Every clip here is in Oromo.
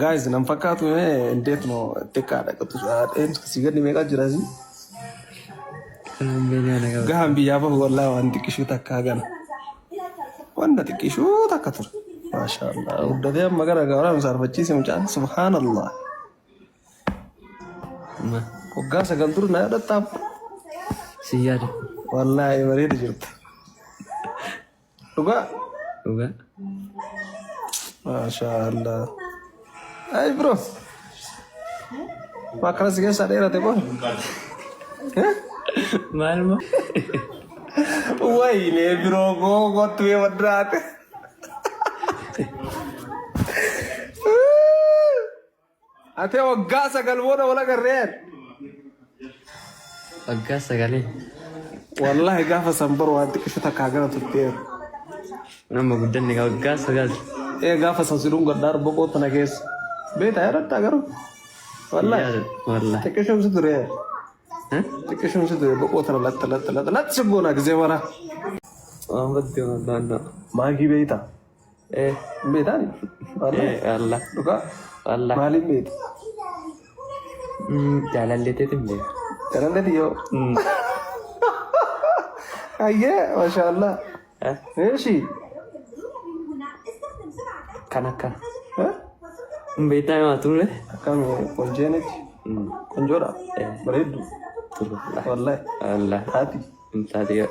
Guys, nan fakkaatu mee እንዴት ነው xiqqaadha qatu haadheen si gadi meeqa jira si? Kanaan beenyaa na qaba. Gahan biyyaa bahu wallaahi waan xiqqishuu takka gana. Wanta xiqqishuu takka ture. Maashaallah. Guddatee amma gara gaara nu saarfachiise mucaan. Subhaanallah. Ma Waggaa 9 dur na yaadattaaf. si yaada. Wallaahi bareeda jirta. Dhugaa. Dhugaa. Maashaallah. Ay bro. Waa akkana si keessaa dheerate qofa. Maal moo? Wayinee biroo koo kottu mee maddaate. Ate waggaa 9 booda wal agarreen. Waggaa sagalee. Wallahi gaafa san baru waan xiqqishu takka hagana turteeru. Nama guddanne gaa waggaa 9. Ee gaafa san si dhungadhaar boqoo tana keessa. Beektaa yaadatta garuu. Wallahi Yaada wallahi. xiqqishuun si ture. Xiqqishuun si ture boqoo tana latta latta latta latta si goona gizee mara. Waan badde waan naannoo. Maagii beektaa? Eh. Beektaani? Wallahi. Eh wallah. Dhugaa? Wallah. Maaliin beekta? Jaalalleeteetiin beeka. Jaalallee yoo. Ayyee maashaallah. Eh? Eeshi. Kan akkana. Eh? Hin beektaa himaa turre? Akkam qonjeenetti? Qonjoodha? Eh. Bareeddu? Turre. Wallahi. Wallah. Haati. Hin taate yoo.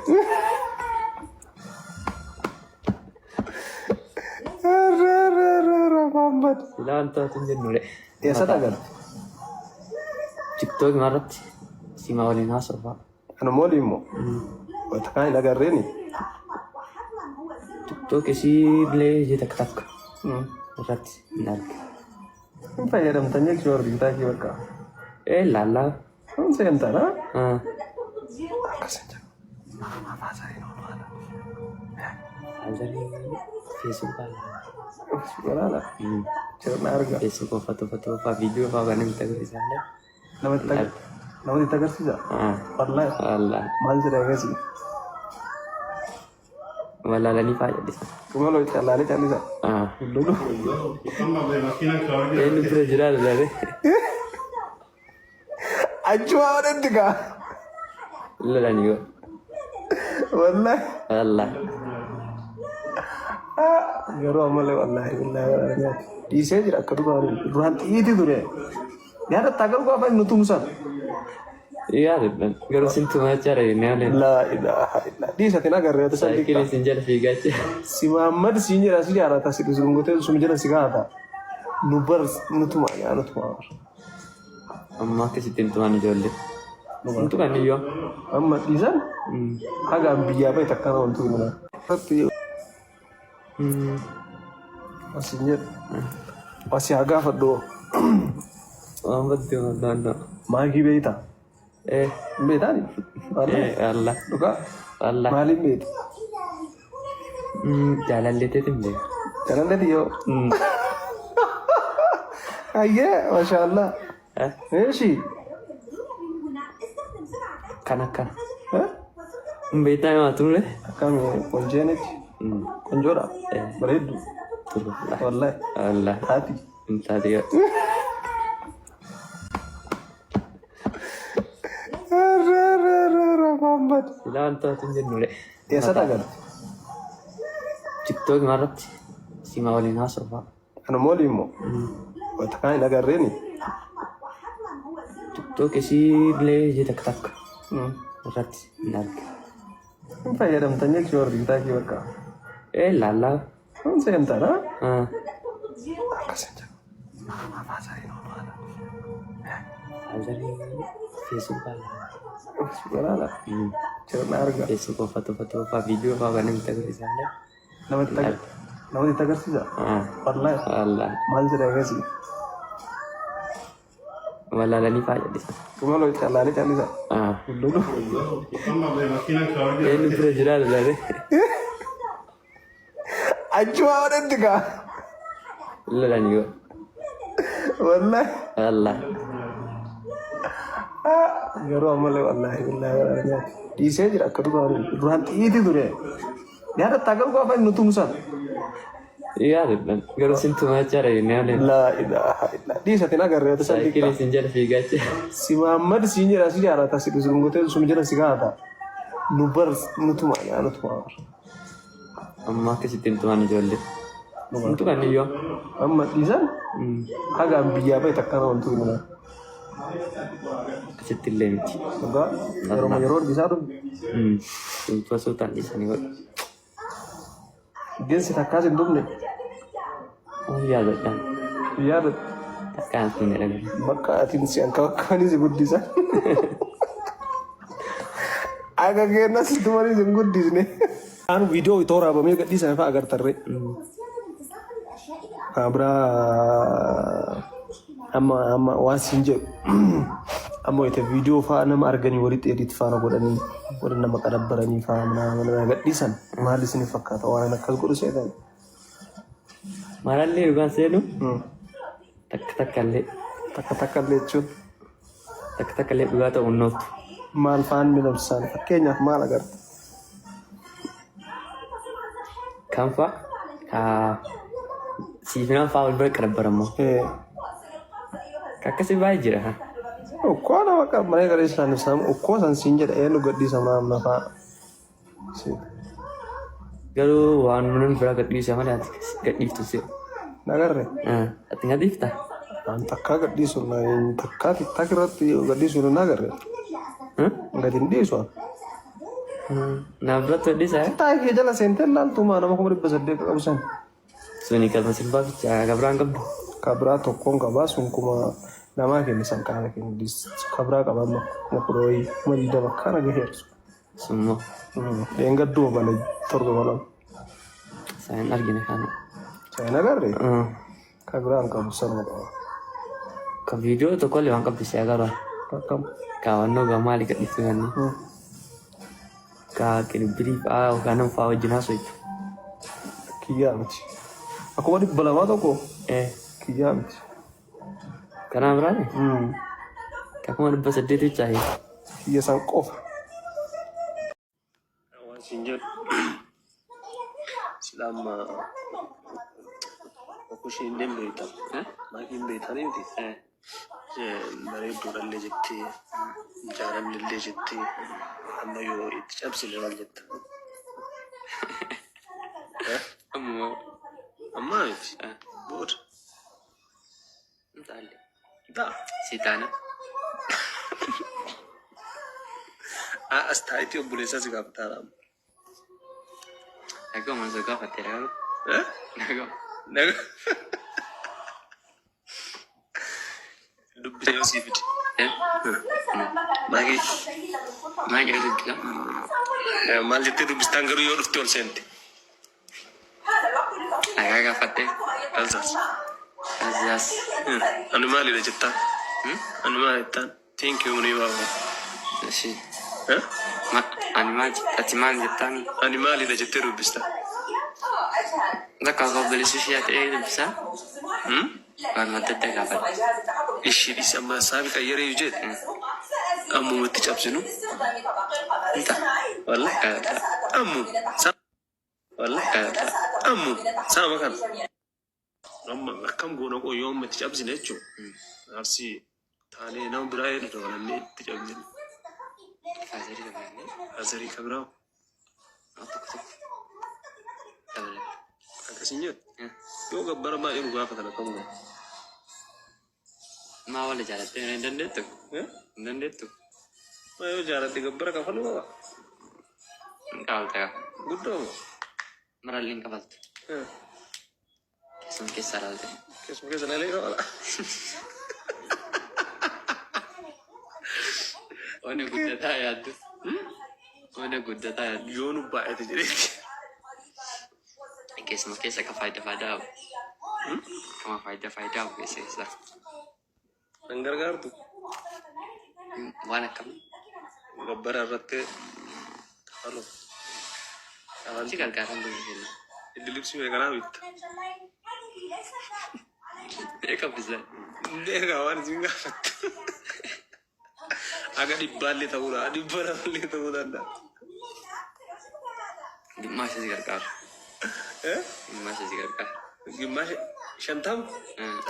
Muhammad. Silaa wanta hin jennu re. Eessatti agarte? TikTok irratti sima waliin haasofaa. Anuma waliin immoo? Wanta kaan hin agarreeni? TikTok isii illee hojii takka takka irratti hin arge. Hin fayyadamtan jechuun warri TikTokii bakka. Ee laallaa. Hin seentan haa? Akkas hin jedhu. Afaan isaanii nu haala. Azarii Facebook Walaala. Sirna arga. Facebook foto foto faa viidiyoo faa kan namatti agarsiisan. Namatti agarsiisa? Wallahi. Wallahi. Maal jedha eegasii? Walaalanii faa jedhisa. Kumaloo callaalee callisa. Lolu. Eenyu bira jiraa lalalee. Achuma walitti gaa. Lolanii yoo. Wallahi. Wallahi. Garuu ammallee wallahi billahi wallahi. Dhiisee jira akka duraan duraan xiitii ture. Yaadatta garuu gaafa inni tumsan. Yaadadhan garuu sin tumaa jira jennee waliin. Laa ilaaha illa. Dhiisatiin agarree ati san Saayikilii xiqqaa. sin jala fiigaa jira. Si Muhammad siin jedha si jaalata si dhungotee suma jala si kaata. Nu bar nutuma yaa nutuma. Amma akkasitti hin tuman ijoollee. Hin tuqan iyyuu. Amma dhiisan hagaan biyyaa bahe takka nama hin tuqne. Asin jedhu. Asi haa gaafadhu. Waan badde waan naannoo. Maagii beektaa? Eh. Hin beektaani? Eh wallah. Dhugaa? Wallah. Maaliin beekta? Jaalalleeteetiin beeka. Jaalalleeti yoo. Ayyee maashaallah. Eh? Eeshi. Kan akkana. Eh? Hin beektaa himaa turre? Akkam qonjeenetti? Qonjoodha? Eh. Bareeddu? Turre. Wallahi. Wallah. Haati. Hin taate yoo. Muhammad. Silaa wanta hin jennu re. Eessatti agarte? TikTok irratti sima waliin haasofaa. Anuma waliin immoo? Wanta kaan hin agarreeni? TikTok isii illee hojii takka takka irratti hin arge. Hin fayyadamtan jechuun warri TikTokii bakka. Ee laallaa. Hin seentan haa? Akkas hin jedhu. Afaan isaanii nu haala. Azarii Facebook Walaala. Sirna arga. Facebook foto foto faa viidiyoo faa kan namatti agarsiisan. Namatti agarsiisa? Wallahi. Wallahi. Maal jedha eegasii? Walaalanii faa jedhisa. Kumaloo callaalee callisa. Lolu. Eenyu bira jiraa lalalee. Achuma walitti gaa. Lolanii yoo. Wallahi. Wallahi. Garuu ammallee wallahi billahi wallahi. Dhiisee jira akka duraan duraan xiitii ture. Yaadatta garuu gaafa inni tumsan. Yaadadhan. Garuu sin tumaa jechaadha jennee oleen. Laa ilaaha illa. Dhiisatiin agarree ati san Saayikilii dhiqxa. sin jala fiigaa jira. Si Muhammad siin jedha si jaalata si dhungutee sum jala si kaata. Nu bar nutuma yaa nutuma bar. Amma akkasitti hin tuman ijoollee. Hin tuqan iyyoo. Amma dhiisan hagaan biyyaa bahe takka nama hin tuqne. Akkasitti illee miti. Dhugaa yeroo yeroo dhiisaa dhufu. Tumtuu suutaan dhiisanii godhu. Geensi takkaas hin dhumne. Waan yaadadhaan. Yaadadhu. Takkaan sun jedhame. Bakka atiin si ankabakkabanii si guddisan. Akka keenna si tumanii si hin guddisne. Aan viidiyoo itoo raabamee gadhiisame fa'a agartarree. Kan biraa amma amma waan siin jedhu amma wayita viidiyoo fa'a nama arganii walitti edit faana godhanii waliin nama qadabbaranii fa'a mana mana gadhiisan maal isin fakkaata waan akkas godhu seetan. Maalallee dhugaan seenu takka takkallee Takka takka illee jechuun takka takkallee dhugaa ta'uu hin ooltu. maal fa'aan miidhamsaan fakkeenyaaf maal agarta? Kan fa'a ka siifinaan fa'a wal bira qarabbaramoo. Ka akkasii baay'ee jira. Ukkoo nama qabbanee gadhiisan isaan ukkoo san siin jedha eenyu gadhiisa maamna fa'a. Garuu waan namni biraa gadhiisa malee ati gadhiiftu si. Nagarre. Ati gadhiifta? An takkaa gadhiisu takkaa tiktaak irratti gadhiisu hin agarre. Gadi hin dhiisu. Naaf biratti gadhiisa? Tiktaak kee jala seentee ilaaltu maa nama 800,000 qabu san. Suni kalma sirbaa ficha kabiraan qabdu. Kabiraa tokkoon qabaa sun kuma namaa kenne san qaama kenne kabiraa qaba amma 10,000 wayii 20,000 kana gaheera. Summoo. Dheengadduma bane torba balam. Isaan hin argine kana. Isaan agarre kabiraa hin qabu sanuma qaba. Ka viidiyoo tokkollee waan qabdu si agarra. Akkam. Kaawwannoo gaa maali gadhiiftu kanni. Ka qinibbirii fa'aa yookaan nama fa'aa wajjin haasoftu. Kiyyaa miti. Akkuma 200 tokko kiyyaa miti. Kanaa biraani? Ka 800,000 jechaa. Kiyya san qofa. Waan siin jedhu sila amma okushiin illee hin beektan. Maakiin hin beektanii miti. Bareedduudhallee jettee jaalallillee jettee amma yoo itti cabsine maal jetta? Ammoo. Ammaa miti. Booda. Intaalle. Ta'a. Si taana. As taa'itii obboleessaa si gaafataara. Nagaa man soo gaafatte garuu. Nagaa. Nagaa. Dubbisee yoo sii fide. Maakii. Maal jedhu dubbisa? Maal jettee dubbistaan garuu yoo dhufte ol seente. Nagaa gaafadhe. Kalsaas. Kazaas. Ani maalidha jettaan? Ani maal jettaan? Thank you ni baaba. Ishi. Ani maal ati maal jettaani? Ani maalidha jettee dubbista? Bakka obboleessi ishee ta'ee dubbisa. Waan adda addaa gaafadhe. Ishii dhisi amma saabi qayyaree yoo jedhe ammumatti cabsinu. Inta. Wallahi ammu. Wallahi ammu saama kana. Amma akkam goona qoy yoo amma itti cabsine jechuun arsii taanee nama biraa jedhu dabalannee itti cabsine. Faazarii dabalannee. Faazarii ka biraa Tokko tokko dabalanne. Akkasin jedhu. Yoo gabbara baay'ee nu gaafatan akkam goona. Maa wala jaalattee hin dandeettu? Hin dandeettu? Maa yoo jaaladhe gabbara kafaluu qaba. Hin kabalta gaa. Guddoo moo? Marallee hin kabaltu. Keessuma keessaa ilaalte. Keessuma keessa ilaalee kabala. Ona guddataa yaaddu. Ona guddataa yaaddu. Yoo nu baay'ate jedheeti. Keessuma keessa akka faayidaa faayidaa qabu. Kama faayidaa faayidaa qabu keessa keessa. Kan gargaartu Waan akkamii? Gabbara irratti kafalu. Si gargaaran gurri kenna. Idilibsi meeqanaa bitta? Meeqa bisaa? Beekaa waan isin gaafattu. Aga dhibbaallee ta'uudha. Dhibba lamallee ta'uu danda'a. Dhimma ishee si gargaaru. Dhimma ishee si gargaaru. ግማሽ ሸንታም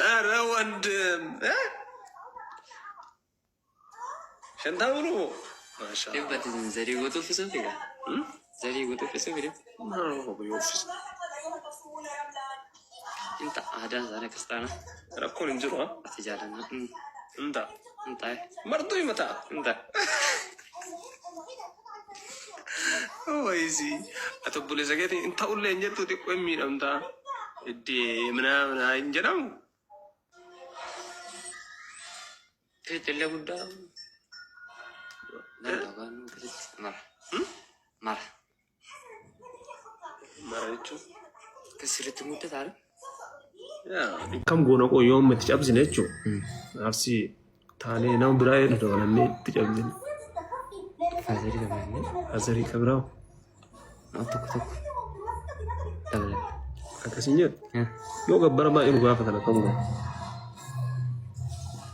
ኧረ ወንድም ሸንታም ነው። Zarii guutuu uffisuuf egaa. Zarii guutuu uffisuuf egaa. Inta aadaan isaanii akkas taana. Rakkoon hin jiru. Ati jaalannaa. Inta. Inta. Martuu himata. Inta. Wayisi ati obboleessa keetiin hin ta'ullee hin jettu xiqqoo hin miidhamtaa. Iddee ምናምን hin jedhamu. Illee guddaa. Danda'u akkasitti mara. Mara. Mara jechuun. Sirriitti muddataa. Akkam goona qoyyoo amma itti cabsine jechuudha. Arsii taanee nama biraa jedhu dabalannee itti cabsine. Faazarii dabalannee. Faazarii ka biraa. Tokko tokko dabalanne. Akkasiin jedhu. Yoo gabbara baay'ee nu gaafatan akkam goona.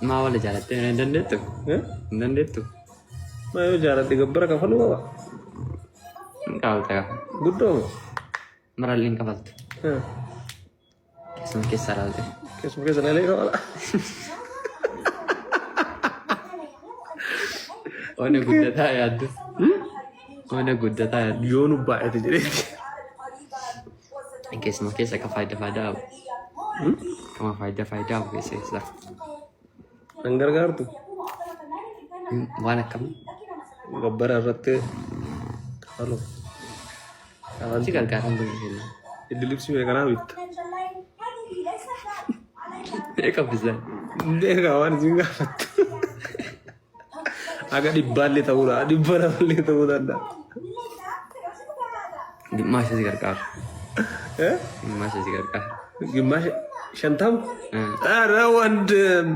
Maa wala jaalattee hin dandeettu? Hin dandeettu? Maa yoo jaalatte gabbara kafaluu qaba. Hin kafalta gafa. Guddoo. Marallee hin kafaltu. Keessuma keessaa ilaalte. Keessuma keessa ilaalee kafala. Ona guddataa yaaddu. Ona guddataa yaaddu. Yoo nu baay'ate jedheeti. Keessuma keessa akka faayidaa faayidaa qabu. Kama faayidaa faayidaa qabu keessa keessa. Nan gargaartu. Waan akkamii? Gabbara irratti kafalu. Si gargaaran kun kenna. Iddi libsii meeqanaa bitta? Meeqa bisan? Beekaa waan isin gaafattu. Aga dhibbaallee ta'uudha. Dhibba lamallee ta'uu danda'a. Gimmaasha si gargaara. Gimmaasha si gargaara. Gimmaasha shantam? ኧረ ወንድም